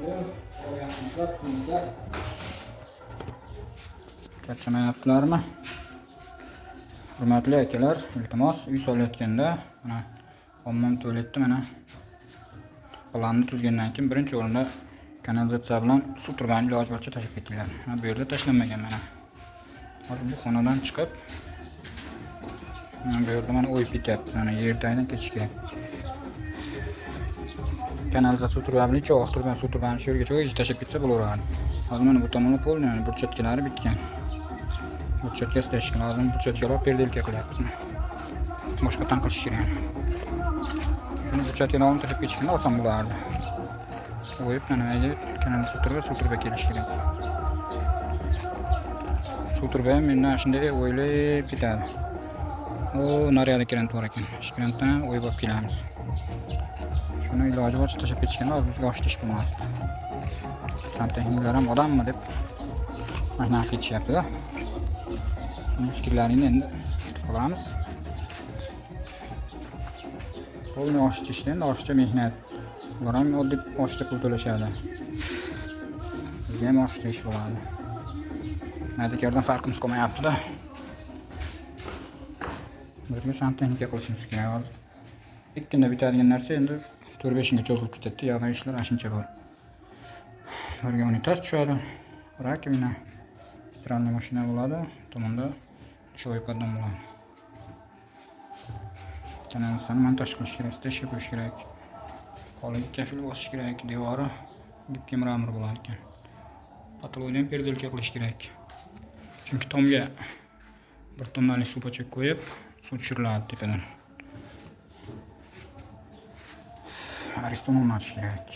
Alaykum. Yaxshimisizlar, qilmisizlar? Charchamayapsizlarmi? Hurmatli akalar, iltimos, uy solayotganda mana hammom tualetni mana planni tuzgandan keyin birinchi o'rinda kanalizatsiya bilan suv turbani iloji boricha tashlab ketinglar. Mana bu yerda tashlanmagan mana. Hozir bu xonadan chiqib mana bu yerda mana o'yib ketyapti. Mana yer tagidan ketish kerak. Kanalizatsiya turba bilan cho'g' turgan suv turbani shu yergacha o'zi tashlab ketsa bo'laveradi. Hozir mana bu tomonda polni burchatkalari bitgan. Burchatkasi tashlashga lozim. Burchatkalar переделка qilyapmiz. Boshqatdan qilish kerak. Shuni burchatkani olib tashlab ketishganda oson bo'lardi. O'yib mana bu yerga kanalizatsiya turba, suv turba kelishi kerak. Suv turba ham mendan shunday o'ylab ketadi. O, naryoqda krant bor ekan. Shu krantdan o'yib olib kelamiz. Shuni iloji boricha tashlab ketishganda hozir bizga oshish bo'lmasdi. Santexniklar ham odammi deb mana shunaqa ketishyapti-da. Fikrlaringni endi kutib qolamiz. Polni oshish endi oshiqcha mehnat. Ular ham oddiy oshiqcha pul to'lashadi. Bizga ham oshiqcha ish bo'ladi. Nadikardan farqimiz qolmayapti-da. Birga santexnika qilishimiz kerak hozir. 2 kunda bitadigan narsa endi 4-5 kunga cho'zilib ketadi. Yoqda ishlar ashuncha bor. Birga unitaz tushadi, раковина, стиральный mashina bo'ladi, tomonda dushovой поддон bo'ladi. Kanalizatsiyani montaj qilish kerak, steshka qo'yish kerak. Poliga kafel bosish kerak, devori гибкий мрамор bo'lar ekan. Потолок ni ham переделка qilish kerak. Chunki tomga 1 tonnalik suv bachak qo'yib, suv tushiriladi tepadan. Ariston o'rnatish kerak.